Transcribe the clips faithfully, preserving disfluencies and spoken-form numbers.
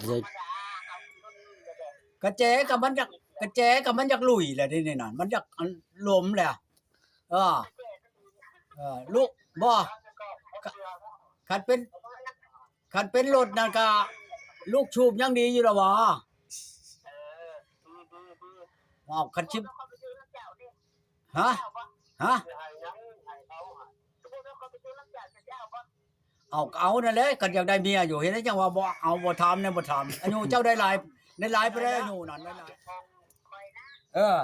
เดี๋ยว กระแจกับมันอยาก กระแจกับมันอยากลุยแหละนี่นี่นั่น มันอยากอันหลมแหละ เออ เออ ลูก บ่ คันเป็น คันเป็นรถนั่นก็ ลูกชูบยังดีอยู่ละวะ ว้าว คันชิบ ฮะ ฮะ เอา เอานั่นแหละ คันอยากได้เมียอยู่ เห็นแล้วจังว่าบ่เอา บ่ถามเนี่ย บ่ถาม อายุเจ้าได้หลาย ได้หลายไปแล้ว อายุนั่น ได้หลาย เออ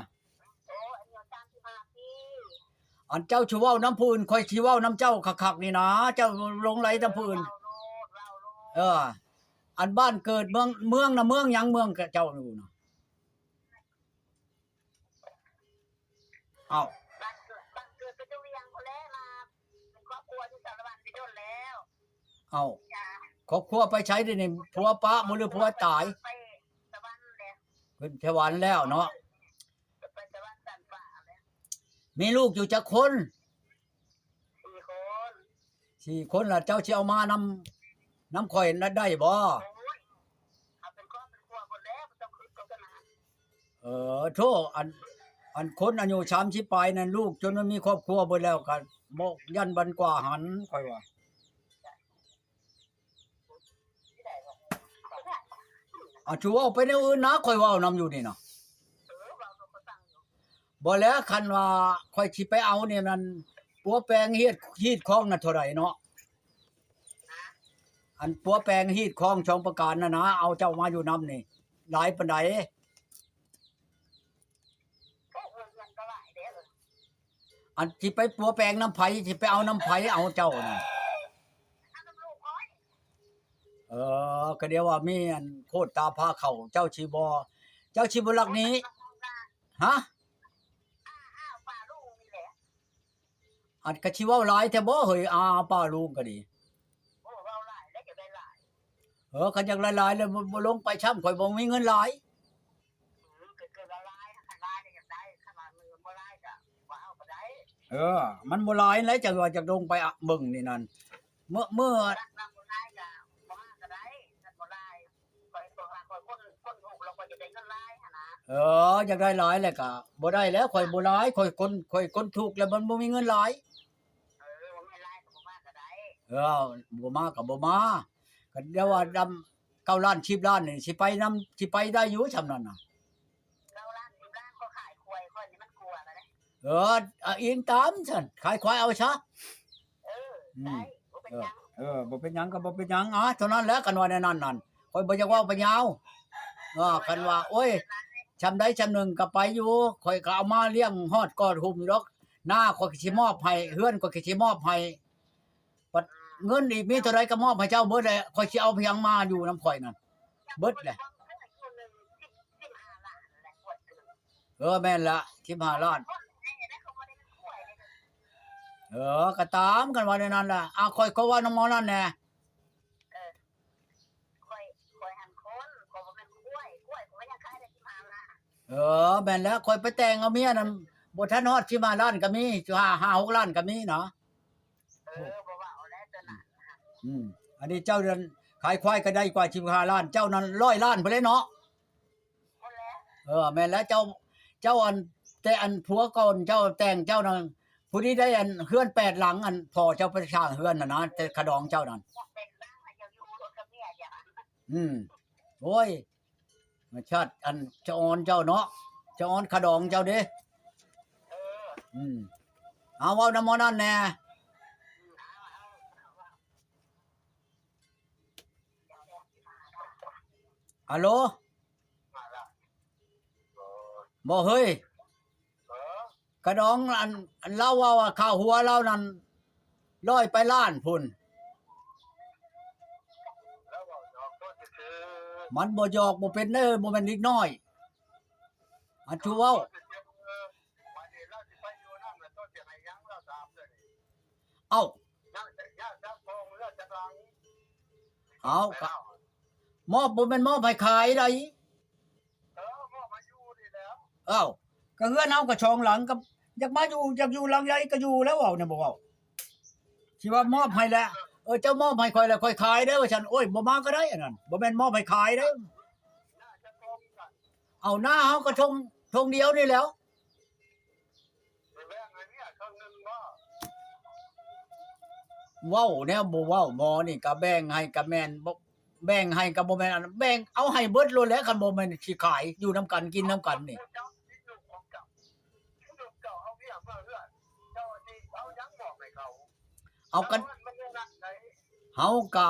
อันเจ้าสิเว้านำผู้อื่น ข้อยสิเว้านำเจ้าคักๆ นี่นะ เจ้าหลงใหลนำผู้อื่น เออ อันบ้านเกิดเมือง เมืองนะ เมืองหยัง เมืองเจ้าอยู่นะ เอ้า บ้านเกิด บ้านเกิดเป็นตะเวียงพู้นแหละ มาเป็นครอบครัวอยู่สารวัตรไปโดนแล้ว เอ้า จ้ะ ครอบครัวไปใช้เดี๋ยวนี้ ผัวปะบ่หรือผัวตาย ไปสวรรค์แล้ว ขึ้นสวรรค์แล้วเนาะ ไปสวรรค์ชั้นฟ้าแล้ว มีลูกอยู่จักคน สี่คน สี่คนล่ะ เจ้าสิเอามานำ นำข้อยนั้นได้บ่ โอ้ย เอาเป็นครอบเป็นครัวหมดแล้ว บ่ต้องคิดกันนะ เออ โธ่ อัน อันคนอายุสามสิบปลายนั่น ลูกจนมันมีครอบครัวเบิดแล้ว ก็บ่ ย่านบันกว่าหัน ข้อยว่า เอา ชูเว้าไปแนวอื่นนะ ข้อยเว้านำอยู่นี่นะ บ่แล้ว คันว่าข้อยสิไปเอานี่มัน ปัวแปงเฮ็ด ฮีดคองน่ะเท่าใดเนาะ อันปัวแปงฮีดคองสองประการน่ะนะ เอาเจ้ามาอยู่นำนี่ หลายปานใด อันสิไปปัวแปงนำไผ สิไปเอานำไผ เอาเจ้าน่ะ เออ ก็เดี๋ยวว่ามีอันโคตรตาพาเข้า เจ้าสิบ่ เจ้าสิบ่ลักหนี ฮะ อันก็สิเว้าหลายแท้บ่เฮ้ย อาป้าลุงก็ดี โอ้ เว้าหลายแล้วอยากได้หลาย เออ คันอยากหลายๆ แล้วบ่ บ่ลงไปซ้ำ ข้อยบ่มีเงินหลาย อืม ก็ ก็หลายๆ คันหลายก็อยากได้ คันว่ามันบ่หลายก็บ่เอาก็ได้ เออ มันบ่หลายแล้ว จังว่าอยากลงไปอะเบิ่งนี่นั่น เมื่อ เมื่อ คันว่าบ่หลายก็บ่มาก็ได้ คันบ่หลาย ข้อย ข้อยว่าข้อยคน คนทุกข์แล้วข้อยอยากได้เงินหลายหั้นนะ เออ อยากได้หลายแหละกะบ่ได้แล้ว ข้อยบ่หลาย ข้อยคน ข้อยคนทุกข์แล้วมันบ่มีเงินหลาย เออ บ่มีหลายก็บ่มาก็ได้ เออ บ่มาก็บ่มา ก็เดี๋ยวว่าดำ เก้าล้าน สิบล้าน นี่สิไปนำ สิไปได้อยู่ส่ำนั้นน่ะ เก้าล้าน สิบล้าน ข้อยขายควาย ข้อยนี่มันกลัวแล้วเด้ เออ อ่ะ อิงตามซั่น ขายควายเอาซะ เออ อืม ได้ บ่เป็นหยัง เออ เออ บ่เป็นหยังก็บ่เป็นหยัง อ่ะ เท่านั้นแหละ คันว่าแนวนั้นนั่น ข้อยบ่อยากเว้าไปยาว เออ คันว่า โอ้ย ส่ำใดส่ำหนึ่งก็ไปอยู่ ข้อยก็เอามาเลี้ยงฮอดกอดหุ้มอยู่ดอก นาข้อยก็สิมอบให้ เฮือนข้อยก็สิมอบให้ บัดเงินอีกมีเท่าใดก็มอบให้เจ้าเบิดแหละ ข้อยสิเอาไปหยังมาอยู่นำข้อยนั่น เบิดแหละ เออ แม่นละ สิบห้าล้าน เออ ก็ตามกันว่าในนั้นล่ะ อ่ะ ข้อยก็ว่านำหมอนั่นแหน่ เออ ข้อย ข้อยหั้นคน ข้อยบ่แม่นควาย ควายข้อยยังขายได้สิบห้าล้าน เออ แม่นแล้ว ข้อยไปแต่งเอาเมียนั่น บ่ทันฮอดสิบห้าล้านก็มี ห้า ห้า หกล้านก็มีเนาะ เออ บ่เว้าแล้วตัวนั้น อืม อันนี้เจ้าเดือนขายควายก็ได้กว่าสิบห้าล้าน เจ้านั้นร้อยล้านไปเลยเนาะ หมดแล้ว เออ แม่นแล้ว เจ้า เจ้าอัน แต่อันผัวก่อนเจ้าแต่งเจ้านั้น ผู้นี้ได้อันเฮือนแปดหลัง อันพ่อเจ้าไปสร้างเฮือนน่ะนะ แต่ขะดองเจ้านั้น เป็นบ้างว่าจะอยู่รถกับเมียอย่าง อืม โอ้ย มาชาติอันจะออนเจ้าเนาะ จะออนขะดองเจ้าเด้ เออ อืม เอาเว้านำหมอนั่นแหน่ ฮัลโหล บ่เฮ้ย ขะดองอัน อันลาวเว้าว่าค่าหัวลาวนั่น ร้อยไปล้านพุ้น มันบ่หยอกบ่เป็นเด้อ บ่แม่นเด็กน้อย อันชูเว้า เอ้า เอากะ มอบบ่แม่นมอบให้ขายได๋ เอ้า ก็เฮือนเฮาก็สองหลัง ก็อยากมาอยู่ อยากอยู่หลังใหญ่ก็อยู่แล้ว เว้าเนี่ยบ่เว้า สิว่ามอบให้แล้ว เออ เจ้ามอบให้ข้อยแล้วข้อยขายเด้อ ว่าซั่น โอ้ย บ่มาก็ได้อันนั้น บ่แม่นมอบให้ขายเด้อ เอาหน้าเฮาก็ทง ทงเดียวนี่แหล้ว แบ่งให้เมียครึ่งหนึ่งบ่ เว้าแนวบ่เว้า หมอนี่ก็แบ่งให้ก็แม่น บ่ แบ่งให้ก็บ่แม่น อันแบ่งเอาให้เบิดโลดแหล้ว คันบ่แม่นสิขาย อยู่นำกันกินนำกันนี่ เจ้าที่ลูกของเจ้า ที่ลูกเจ้าเอาเมียมาเฮือน เจ้าสิเอาหยังมอบให้เขา เอากัน มันยังรักไหน เฮากะ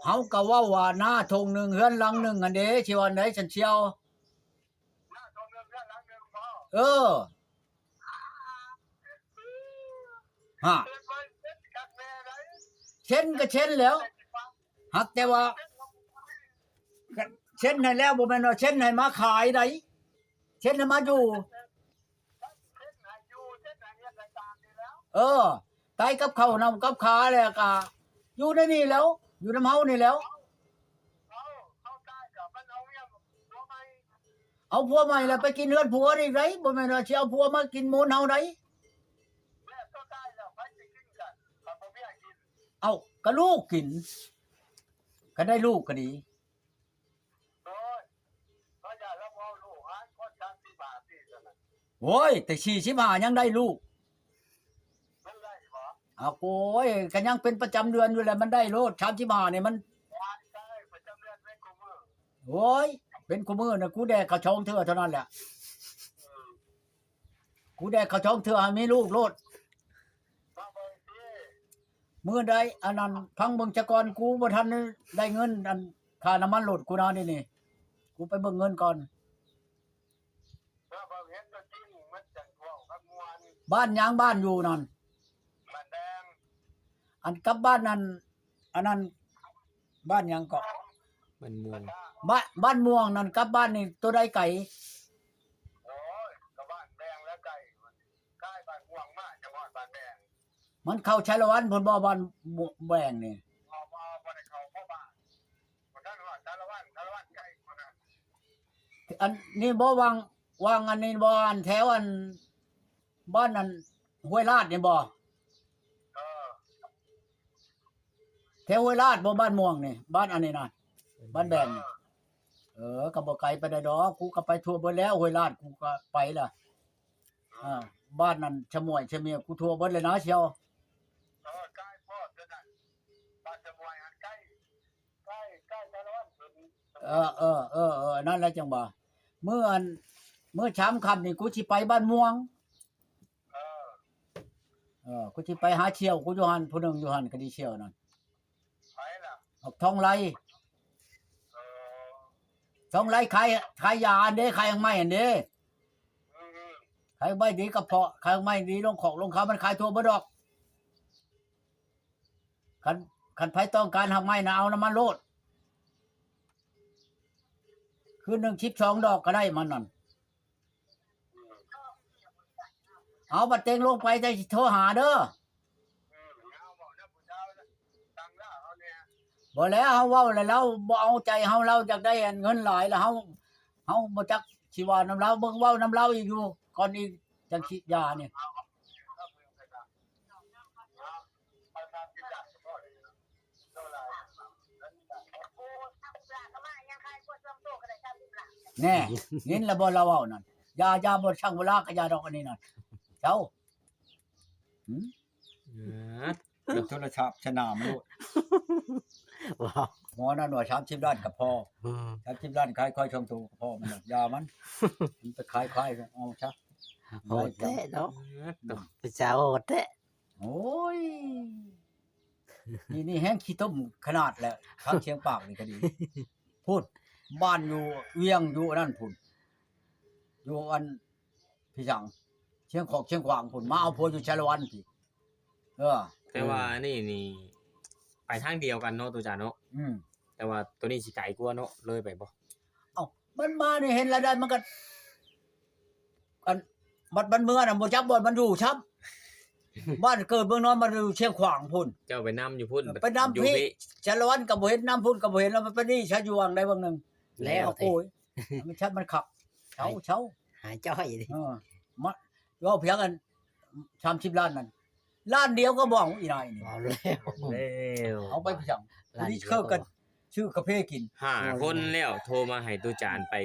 เฮากะเว้าว่าหน้าทงหนึ่งเฮือนหลังหนึ่งหั่นเด้ สิว่าอันใดซั่นเชียว หน้าทงหนึ่งเฮือนหลังหนึ่งบ่ เออ ฮะ เซ็นไว้เซ็นคักแน่ได๋ เซ็นก็เซ็นแล้ว หากแต่ว่า เซ็นให้แล้วบ่แม่นว่าเซ็นให้มาขายได๋ เซ็นให้มาอยู่ เออ ไตกับข้าวนำกับขาแล้วก็ อยู่ในนี่แหล้ว อยู่นำเฮานี่แหล้ว เอาผัวใหม่แล้วไปกินเฮือนผัวอีกได๋ บ่แม่นว่าสิเอาผัวมากินมูนเฮาได๋ เอ้า ก็ลูกกิน ก็ได้ลูกก็ดี โอ้ย แต่สี่สิบห้ายังได้ลูก เอาโอ้ย ก็ยังเป็นประจำเดือนอยู่แหละ มันได้โลด สามสิบห้านี่มัน โอ้ย เป็นคู่มื้อน่ะ กูแดกข้าวสองเทื่อเท่านั้นแหละ กูแดกข้าวสองเทื่อให้มีลูกโลด มื้อใดอันนั้น พังเบิ่งซะก่อน กูบ่ทันได้เงินอันค่าน้ำมันรถกูนะนี่นี่ กูไปเบิ่งเงินก่อน บ้านหยังบ้านอยู่นั่น บ้านแดง อันกับบ้านนั่น อันนั้น บ้านหยังเกาะ บ้านม่วง บ้าน บ้านม่วงนั่นกับบ้านนี่ตัวใดไกล โอ้ย ก็บ้านแดงแล้วไกล ใกล้บ้านม่วงมาก จังหวัดบ้านแดง มันเข้าชาละวันพุ้นบ่ บ้านม่วงแดงนี่ บ่ บ่ บ่ได้เข้า เพราะบ้าน บ่ทันฮอดชาละวัน ชาละวันไกลกว่านั้น อันนี้บ่ วัง วังอันนี้บ่ อันแถวอัน บ้านอันห้วยลาดนี่บ่ เออ แถวห้วยลาดบ่ บ้านม่วงนี่ บ้านอันนี้นะ บ้านแดงนี่ เออ ก็บ่ไกลปานใดดอก กูก็ไปทั่วเบิดแล้ว ห้วยลาดกูก็ไปละ อ่า บ้านนั่นชะม่วยชะเมีย กูทั่วเบิดเลยนะเชียว เออ ใกล้พ่อเท่านั้น บ้านชะม่วยอันใกล้ ใกล้ ใกล้ชาละวัน เออ เออ เออ เออ นั่นแหละจังว่า มื้ออัน มื้อสามค่ำนี่กูสิไปบ้านม่วง เออ เออ กูสิไปหาเสี่ยวกูอยู่หั่น ผู้หนึ่งอยู่หั่น ก็ดีเสี่ยวนั่น ไผล่ะ บักทองไล เออ ทองไลขาย ขายยาอันเด้ ขายหมากไม้อันเด้ อืม ขายใบดีกระเพาะ ขายหมากไม้ดีลงของลงคา มันขายทั่วเบิดดอก คัน คันไผต้องการหมากไม้นะ เอานำมันโลด คืนหนึ่งสิบสองดอกก็ได้มันนั่น เอาบัดเต็งลงไป จะโทรหาเด้อ บ่แล้ว เฮาเว้าแล้ว ลาวบ่เอาใจเฮา ลาวอยากได้เงินหลาย แล้วเฮา เฮาบ่จักสิว่านำลาว เบิ่งเว้านำลาวอีกอยู่ ก่อนอีกจังสิยานี่ แน่ ยินแล้วบ่ลาวเว้านั่น อย่า อย่า บ่ช่างเวลาก็อย่าดอกอันนี้นั่น เจ้า หืม เออ เป็นโทรศัพท์สนามโลด ว้าว หมอนั่นว่าสามสิบล้านก็พอ อืม สามสิบล้านขายควายสองตัวก็พอมันน่ะ อย่ามัน มันไปขายควายเอาซะ โหดแท้เนาะ เออ เป็นสาวโหดแท้ โอ้ย นี่ นี่แฮงขี้ต้มขนาดแหละ ทางเชียงปากนี่ก็ดี พุ้น บ้านอยู่เวียงอยู่อันนั้นพุ้น อยู่อัน พี่สัง เชียงขอกเชียงขวางพุ้น มาเอาผัวอยู่ชาละวันพี้ เออ แต่ว่าอันนี้นี่ ไปทางเดียวกันเนาะ ตัวจานเนาะ อืม แต่ว่าตัวนี้สิไกลกว่าเนาะ เลยไปบ่ เอ้า มันมานี่เห็นแล้วได้มันก็ อัน บัดมันเมือน่ะ บ่จักบ่อนมันอยู่ซ้ำ บ้านเกิดเมืองนอนมันอยู่เชียงขวางพุ้น เจ้าไปนำอยู่พุ้น ไปนำ อยู่ พี้ พี้ ชาละวันก็บ่เห็น นำพุ้นก็บ่เห็น แล้วมันไปนี่ชาอยู่วังได้วังหนึ่ง แล้ว โอ้ย มันชัดมันขับ เช้า หาย เช้า หายจ้อยดิ เออ มา เว้าเพียงอัน สามสิบล้านนั่น ล้านเดียวก็บ่เอาอีนายนี่ เอาแล้ว แล้ว เอาไปเพียง ล้านเดียวก็บ่ นี่เขาก็ซื้อกาแฟกิน ห้าคนแล้วโทรมาให้ตู้จานไป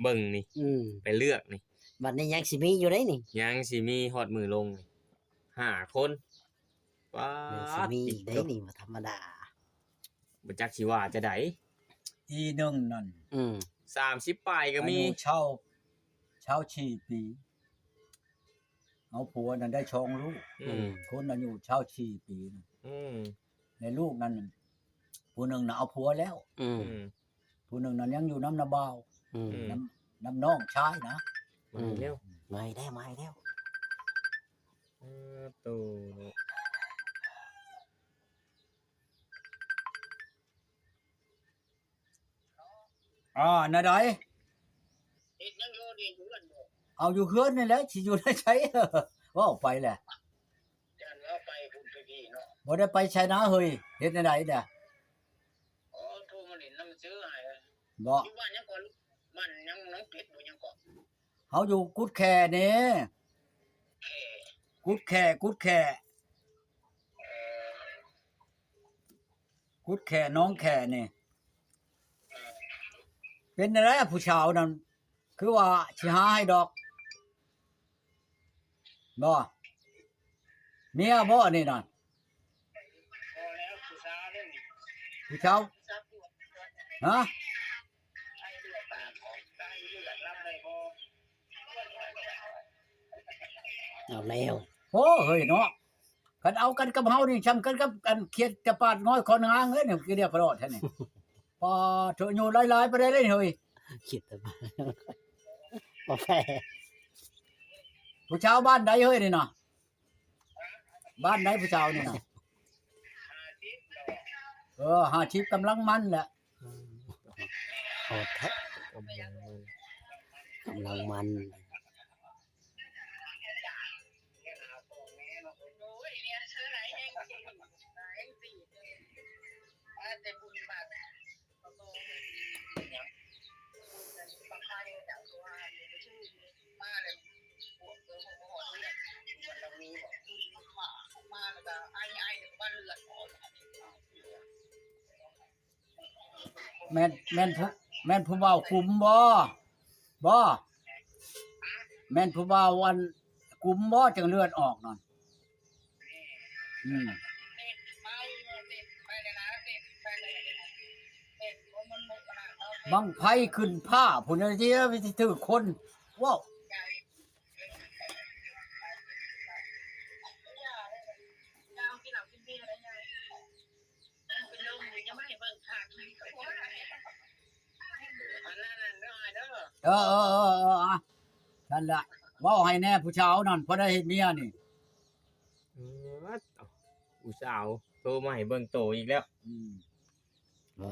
เบิ่งนี่ อืม ไปเลือกนี่ บัดนี้ยังสิมีอยู่ได้นี่ ยังสิมีฮอดมื้อลงนี่ห้าคนว้า ยังสิมีได้นี่บ่ธรรมดา บ่จักสิว่าจะได๋ อีหนึ่งนั่น อืม สามสิบปลายก็มี อายุเช่าเช่าสี่ปี เอาผัวนั่นได้สองลูก อืม คนอายุเช่าสี่ปีนะ อืม ในลูกนั่นผู้หนึ่งน่ะเอาผัวแล้ว อืม อืม ผู้หนึ่งนั้นยังอยู่น้ำนาบ่าว อืม อืม น้ำน้ำน้องชายนะ มาอีกแล้ว มาอีกแล้วมาอีกแล้ว เออโต อ่านาใด เฮ็ดหยังอยู่นี่อยู่เฮือนบ่ เอาอยู่เฮือนนี่แหละสิอยู่ได้ใช้ ว่าออกไปแหละ ย่านว่าไปพุ่นไปพี่เนาะ บ่ได้ไปใช้นะเฮ้ยเฮ็ดในใดเนี่ย อ๋อโทรมาเล่นนำซื้อให้ บ่ อยู่บ้านหยังก่อนบ้านหยังหนองเป็ดบ่หยังก่อน เขาอยู่กุดแค่นี่ เออ กุดแค่กุดแค่ เออ กุดแค่น้องแค่นี่ เป็นอะไรผู้สาวนั่นคือว่าสิหาให้ดอกบ่เมียบ่นี่นั่น พอแล้วผู้สาวเด้อนี่ ผู้สาว ผู้สาวปวด ฮะ ไอ้เลือดปากของตายเลือดลำเลยบ่ เอาแล้ว โอ้เฮ้ยเนาะคันเอากันกับเฮานี่ช่ำกันกับอันเขียดจะปาดน้อยคอนางเอ้ยนี่คือเรียกพระรอดแท้นี่ปาดเถอะโยนหลายๆไปได้เลยเฮ้ย คิดแต่บ้านกาแฟ ผู้ชาวบ้านใดเฮ้ยนี่นะบ้านใดผู้ชาวนี่นะเออห้าสิบกำลังมันแหละ โหดแท้ กำลังมัน กำลังมัน โอ้ยเนี่ยเชื่อไหนแห้งจริงแห้งจริงแต่บุญบาป แม่นแม่นผู้แม่นผู้เบากุมบ่บ่แม่นผู้เบาอันกุมบ่จังเลือดออกนั่นอืมบั้งไฟขึ้นฟ้าผู้นั้นที่ไปถือคนว้าว เป็นลมยังไม่เบิ่งขาด เออเออเออเอออ่ะนั่นแหละเว้าให้แน่ผู้ชาวนั่นพอได้เห็นเมียนี่ อืมผู้สาวโทรมาให้เบิ่งโตอีกแล้ว อืม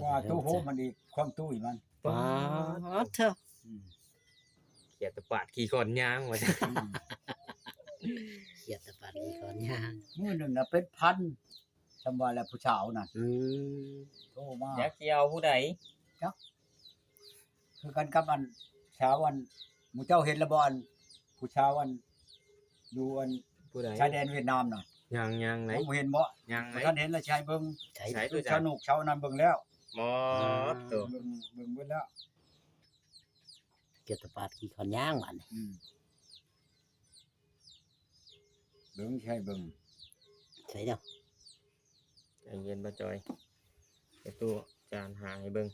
ว่าตู้โฮมมันอีกความตู้อีกมัน ป๊าดเถอะ อืม เขียดตะปาดขี่คอนยางว่า อืม เขียดตะปาดมีก่อนยาง มื้อหนึ่งนะเป็นพันจำว่าแล้วผู้ชาวนั่น อืม โทรมา อยากสิเอาผู้ใด คือกันกับอันชาวอันหมู่เจ้าเห็นละบ่อันผู้ชาวอันอยู่อัน ผู้ใด ชายแดนเวียดนามน่ะ ยังยังไหน ยังบ่เห็นบ่ ยังไหน ท่านเห็นแล้วชายเบิ่ง ใช้ ใช้ ชาวหนุกชาวนั้นเบิ่งแล้ว บ่โต เบิ่งเบิ่งเบิ่งแล้ว เขียดตะปาดขี่ก่อนยางหวาน อืมเบิ่งใช่เบิ่ง ใช่เนาะ ใจเย็นบ่จอยไปตู้จานหาให้เบิ่ง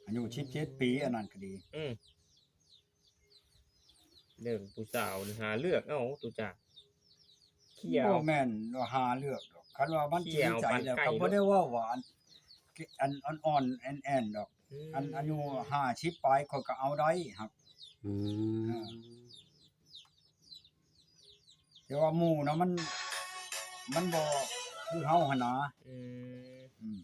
อายุสิบเจ็ดปีอันนั้นก็ดี อืมเรื่องผู้สาวนี่หาเลือกเอาตู้จานเขียว บ่แม่นว่าหาเลือกดอกคันว่ามันจริงใจแล้ว เขียวปานไก่ ก็บ่ได้ว่าหวานอันอ่อนๆแอนๆดอก ม อันอายุห้าสิบปลายข้อยก็เอาได้ครับ อืม แต่ว่าหมู่นะมัน มันบ่คือเฮาหั่นนะ อืม อืม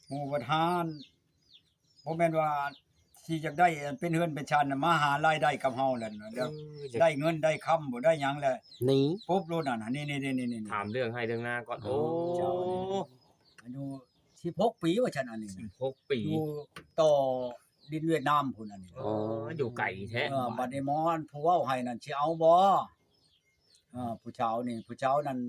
หมู่บัดหานบ่แม่นว่าสิอยากได้เป็นเฮือนเป็นชานน่ะมาหารายได้กับเฮาแล้วนะเดี๋ยว เอออยาก ได้เงินได้คำบ่ได้หยังแหละ นี่ ปุ๊บโลดนั่นน่ะนี่ๆๆๆๆ ถามเรื่องให้เรื่องหน้าก่อน อ๋อ โอ้ เจ้านี่ อายุ สิบหกปีว่าซั่น อันนี้ สิ นะ บหกปี อยู่ต่อดินเวียดนามพุ้น อันนี้ อ๋ออยู่ไกลแท้ เออบัดนี้หมออันผู้เว้าให้นั่นสิเอาบ่ เออผู้ชาวนี่ผู้ชาวนั่น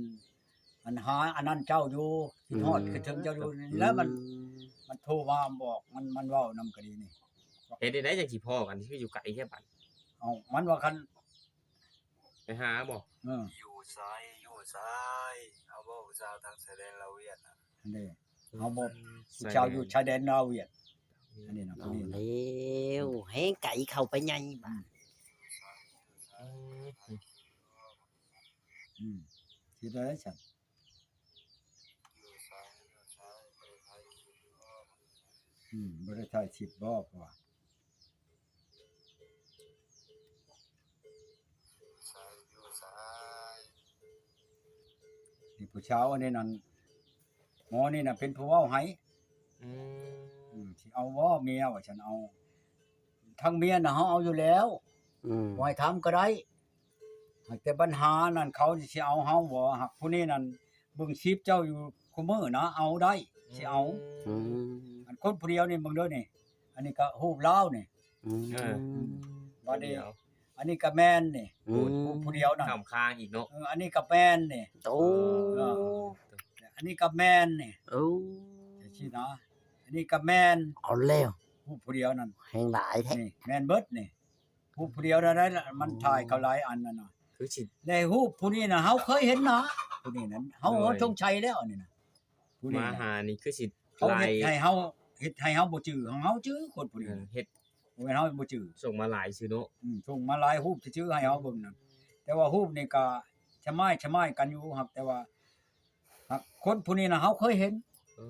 อันหาอันนั้นเจ้าอยู่ คิดฮอด อืม คิดถึงเจ้าอยู่นี่แล้วมัน อืม มันโทรมาบอก มันมันเว้านำก็ดีนี่ เฮ็ดได้จังสิพ้อกันคืออยู่ไกลแท้บัด เอามันว่าคัน ไปหาบ่ เออ อยู่ซ้ายอยู่ซ้ายเอาบ่ผู้สาวทางชายแดนลาวเวียดน่ะ อันนี้เอาบ่ ผู้ชาวอยู่ชายแดนลาวเวียด อันนี้นะ เอา ผู้นี้นะ แล้วแฮงไกเข้าไปใหญ่บาด อืม อืมคิดอะไรฉัน อยู่ซ้ายอยู่ซ้ายไปไทยอยู่ อืมบ่ได้ถ่ายคลิปบ่เพราะว่า ซ้ายอยู่ซ้าย นี่ผู้ชาวอันนี้นั่นหมอนี่น่ะเป็นผู้เว้าให้ อืม อืมสิเอาบ่เมียว่าฉันเอา ทั้งเมียน่ะเฮาเอาอยู่แล้ว อืม บ่ให้ถามก็ได้หากแต่ปัญหานั่นเขาสิเอาเฮาบ่หากผู้นี้นั่นเบิ่งชีพเจ้าอยู่คุมื้อนะเอาได้สิเอา อืม อันคนผู้เดียวนี่เบิ่งเด้อนี่ อันนี้ก็ฮูบลาวนี่ อืม เออ บัดนี้ เดียว อันนี้ก็แม่นนี่ อืม ฮูบผู้เดียวนั่น ข้ามคางอีกเนาะ เอออันนี้ก็แม่นนี่ โอ้ เออ อันนี้ก็แม่นนี่ โอ้ จังซี่นะ อันนี้ก็แม่น เอาแล้ว ฮูบผู้เดียวนั่น แฮงหลายแท้ นี่แม่นเบิดนี่ฮูบผู้เดียวนั่นแหละมันถ่ายเขาหลายอันนั่นน่ะ คือสิ ในฮูบผู้นี้น่ะเฮาเคยเห็นนะผู้นี้นั้นเฮา โอ้ย เฮาจงชัยแล้วอันนี้นะผู้นี้ มา น่ะ หานี่คือสิ เขา ลาย เฮ็ดให้เฮาเฮ็ดให้เฮาบ่จื้อของเฮาจื้อคนผู้ เอ นี้ อ น่ะ เฮ็ด บ่แม่นเฮาบ่จื้อ ส่งมาหลายซื่อเนาะ อืมส่งมาหลายฮูบจื้อให้เฮาเบิ่งนั่นแต่ว่าฮูบนี่ก็ชะม้ายชะม้ายกันอยู่ครับ แต่ว่าหากคนผู้นี้น่ะเฮาเคยเห็น เอ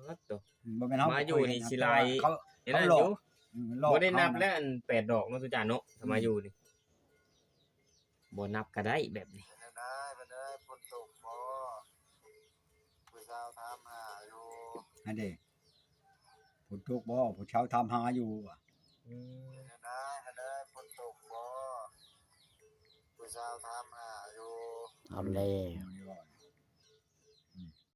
อตัว อืมบ่แม่นเฮา มาอยู่ บ่เคเห็ นี่ ครับ สิหลาย แต่ว่เขา เห็น เขา นั่น หลอ อก ยู่ อืมหลอก บ่ได้นับ เขาะ แล้วอันแปดดอกเนาะตุจานเนาะถ้ามาอยู่นี่บ่นับก็ได้แบบนี้ เห็นได้มันได้ฝนตกบ่ผู้สาวถามหาอยู่ อันเด้ฝนตกบ่ผู้ชาวถามหาอยู่ว่ะ อืม เห็นได้มันได้ฝนตกบ่ผู้สาวถามหาอยู่ เอาแล้ว เอาดีกว่า